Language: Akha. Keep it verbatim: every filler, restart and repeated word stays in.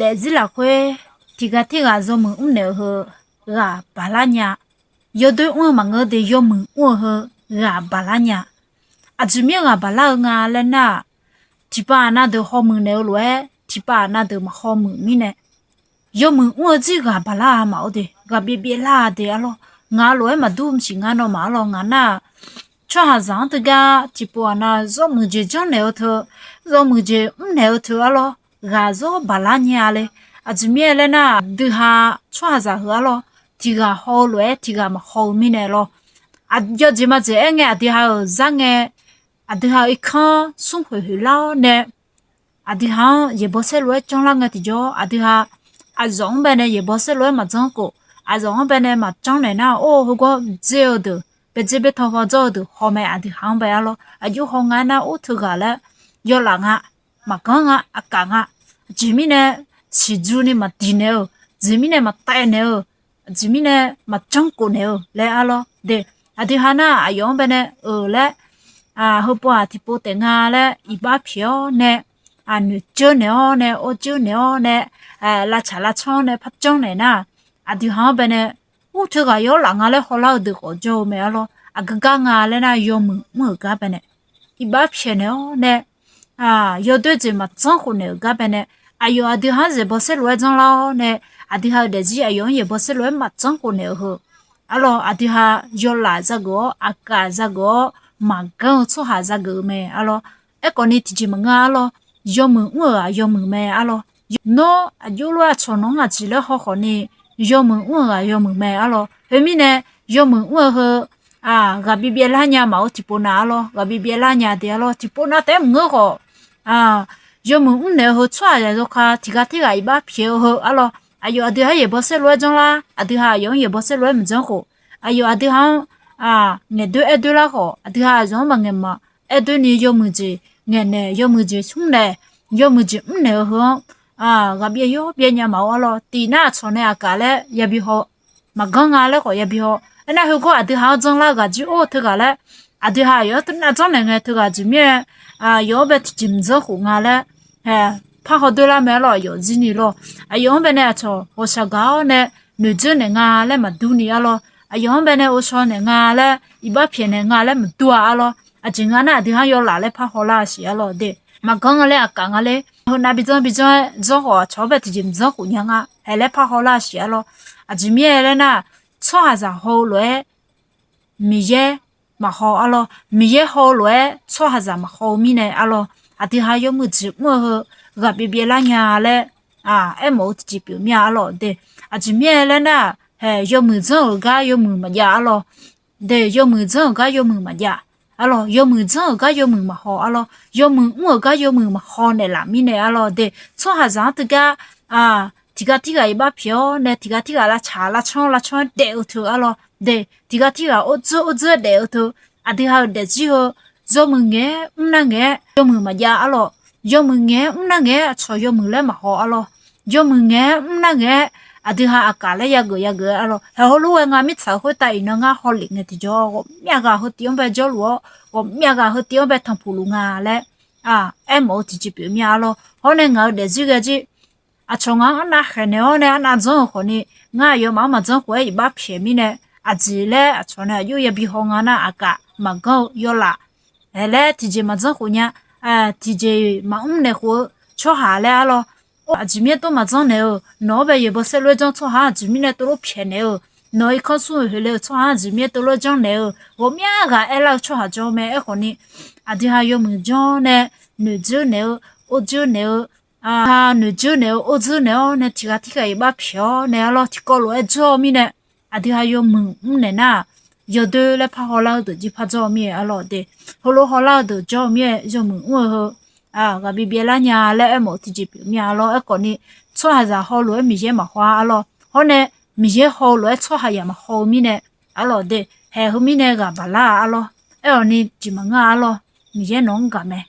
Daefzir lafkhoer tiqghaq tirghaq yawmuiq mrnaeq-eu heu ghaq baqlar nya. Yawdoer mr-eu maqngeur de, yawmuiq mr-eu heu ghaq baqlar nya. Aqjeq mirnae ghaq baqlar-eu nga laer nar-aq, tiqpav aqnav deuq hawmuiq naeq-eu lof-aer tiqpav aqnav deuq maqhaw muiq mirnae, yawmuiq mr-eu jir ghaq baqlar-a maqor de, ghaq byaev byaev lar-a de arlawr. Ngaq lof-aer maqdur mqsiq ngar nawmaf arlawr. Ngaq nar-aq, tsawrhaqzaq-anr teugar tiqpov aqnav yawmuiq jeq janrnaeq-eu teu, yawmuiq jeq mrnaeq-eu teu arlawr, ghaq zawr baqlar nya le. Aqjeq mirnae laer nar-aq, aqdui ha tsawrhaqzaq heu arlawr, tiqghaq haw-eu lof-aer tiqghaq maqhaw-eu mirnae lawr. Aq, yawjeq maqjeq aerngae aqdui ha-euq zar ngae, aqdui ha-euq irkanr smr khoeq khoeq lar-awr nae, aqdui ha-anr yaeqbawq saerlu-aer janrlar ngae tiqjawr, aqdui ha aqzawq-anr bae nae yaeqbawq saerlu-aer maqjanr khof, aqzawq-anr bae nae maqjanr naeq nar-aq, or, heugawr dzer-eu deuq, baedzer baertaw haw dzawr-eu deuq haw mae. Aqdui ha-anr bae arlawr, aqjox haw nga aernar, or, teughaq laer yawlaf nga, maqganr nga, aqkaf nga. Aqjeq mirnae siqdui ni maqdiq naeq-eu, aqjeq mirnae maqtaev naeq-eu, aqjeq mirnae maqjanr khof naeq-eu laer arlawr de. Aqdui ha nar-aq, aqyawf-anr bae nae-euq laer, heupov-aq tiqpov taef nga laer iqbax pyaeq-awr nae, noeqdzeur naeq-awr nae, ordzeur naeq-awr nae, lavtsaq lavtsanr-awr nae parjanr naeq nar-aq, aqdui ha-anr bae nae, or, teughaq yawlaf nga laer hawlar-eu deuq khawf jawr-eu mae arlawr. Aqgeu gar nga laer nar, yawmuiq mr-euq gar bae nae, iqbax pyaeq naeq-awr nae, yawdoer jeq maqjanr khof naeq-euq gar bae nae, aqyawf aqdui ha-anr yaeqbawq saerlu-aer janrlar-awr nae, aqdui ha-euq daefzir aqyawf-anr yaeqbawq saerlu-aer maqjanr khof naeq-eu heu arlawr, aqdui ha yawlaf zageuf-awr, aqkaf zageuf-awr, maqganr-eu tsawrhaq zageuf-eu mae arlawr. Aerkhawf ni tiqjeq maqngeur arlawr, yawmuiq mr-euq ghaq yawmuiq mae arlawr. Nawr aqjox lof-aer aqcawq nawq-anr aqjeq laer haw khawf ni, yawmuiq mr-euq ghaq yawmuiq mae arlawr. Khoermirnae, yawmuiq mr-eu heu ghaq byaev byaev lar nya maqor, tiqpov nav arlawr, ghaq byaev byaev lar nya de arlawr. Tiqpov nav taef-aer maqngeur khawf, yawmuiq mrnaeq-eu heu tsawrhaqzaq yawkaq tiqghaq tirghaq iqbax pyaeq-eu heu arlawr, aqyawf aqdui ha-anr yaeqbawq saerlu-aer janrlar, aqdui ha aqyawf-anr yaeqbawq saerlu-aer maqjanr khof, aqyawf aqdui ha-anr ngaeqdoer aerdeur lar khawf, aqdui ha aqyawf-anr maqngaeq maqaer doer ni yawmuiq jeq ngaeqnaeq, yawmuiq jeq smr naeq, yawmuiq jeq mrnaeq-eu heu-anr ghaq byaev yawr byaev nya maqor arlawr. Tiq nar aqcawq nae aqkaf laer yabi haw, maqganr nga laer khawf yabi haw. Aernar, heugawr aqdui ha-anr janrlar-eu ghaq jir or teughaq laer, aqdui ha aqyawf-anr teunav janrnaeq ngae teughaq jeq mirnae, aqyawf-anr bae tiqjeq maqjanr khof nga laer parhaw doerlar mae arlawr, aqyawf jir ni lawr. Aqyawf-anr bae nae aqcawq ghawqshaq gaq-awr nae noeqdzeur naeq nga laer maqdur ni arlawr, aqyawf-anr bae nae ghovshaw naeq nga laer iqbax pyaeq naeq nga laer maqdur-a arlawr. Aqjeq nga nar, aqdui ha-anr yawlaf laer parhaw lar-a siq arlawr de. Maqganr nga laer, aqkaf nga laer, heunav bijanr bijanr-aer janr khawf, aqcawq-anr bae tiqjeq maqjanr khof nya nga, haeq laer parhaw lar-a siq arlawr. Aqjeq mirnae laer nar, tsawrhaqzaq haw-eu lof-aer Miqyaer maqhaw arlawr. Miqyaer haw-eu lof-aer tsawrhaqzaq maqhaw-eu mirnae arlawr. Aqdui ha yawmuiq jeq mr-eu heu ghaq byaev byaev lar nya laer aermawf-eu tiqjeq pyeuf mir-a arlawr de. Aqjeq mirnae laer nar, haeq yawmuiq janr-euq gar yawmuiq maqjav arlawr de. Yawmuiq janr-euq gar yawmuiq maqjav arlawr. Yawmuiq janr-euq gar yawmuiq maqhaw arlawr. Yawmuiq mr-euq gar yawmuiq maqhaw naeqlaf mirnae arlawr de. Tsawrhaqzaq-anr teugar tiqghaq tirghaq iqbax pyaeq-awr nae, tiqghaq tirghaq lavtsaq lavtsanr lavtsanr-aer daef-eu teu arlawr de. Tiqghaq tirghaq ordzeur ordzeur-aer daef-eu teu, aqdui ha-euq daefzir heu yawmuiq ngaeq-aer mrnar ngaeq-aer yawmuiq maqjav arlawr. Yawmuiq ngaeq-aer mrnar ngaeq-aer aqcawq yawmuiq laer maqhaw arlawr. Yawmuiq ngaeq-aer mrnar ngaeq-aer aqdui ha aqkaf laer yageuf yageuf arlawr. Haeq heulof-aer nga mirtsaq khoertav iqnan ngar hawlef ngae tiqjawr, ghawqmyav ghaq heu tiv-anr bae jawrluf-awr, ghawqmyav ghaq heu tiv-anr bae tanqpuq luf nga laer aermawf-eu tiqjeq pyeuf mir-a arlawr. Hawr nae ngaq-euq daefzir ghae jir, aqcawq ngaq-anr arnav khaeqnaeq-awr nae arnav janr-euq khawf ni, ngar aqyawfmaf-anr maqjanr khof-aer iqbax pyaeq mirnae, aqjeq laer aqcawq nae aqjox yabi haw nga nar, aqkaf maqganr-eu yawlaf, haeq laer tiqjeq maqjanr khof nya, tiqjeq maqmr naeq khof-eu tsawrhaq laer arlawr. Or, aqjeq mirnae tov maqjanr naeq-eu, nawq-anr bae yaeqbawq saerlu-aer janr tsawrhaq-anr aqjeq mirnae tov lof pyaeq naeq-eu, nawq-euq irkanr smr-eu heule-eu tsawrhaq-anr aqjeq mirnae tov lof janr naeq-eu, ghawqmyav ghaq aerlar-eu tsawrhaq jawr mae. Aerkhawf ni, aqdui ha yawmuiq janr nae, noeqdzeur naeq-eu, ordzeur naeq-eu, noeqdzeur naeq-eu, ordzeur naeq-awr nae, tiqghaq tirghaq iqbax pyaeq-awr nae arlawr, tiqkawv lof-aer jawr-eu mirnae, aqdui ha yawmuiq mrnaeq nar, yawdoer laer parhaw lar-eu deuq jir par jawr-eu mir-aer arlawr de. Heulof haw lar-eu deuq jawr-eu mir-aer, yawmuiq mr-eu heu ghaq byaev byaev lar nya laer aermawf-eu tiqjeq pyeuf mir-a arlawr. Aerkhawf ni, tsawrhaqzaq hawlof-aer Miqyaer maqhaw-a arlawr. Hawr nae, Miqyaer haw-eu lof-aer tsawrhaqzaq maqhaw-eu mirnae arlawr de. Haeq heu mirnae ghaq baq lar-a arlawr. Aerkhawf ni, jeq maqngeur-a arlawr. Miqyaer nawq-anr gaq mae.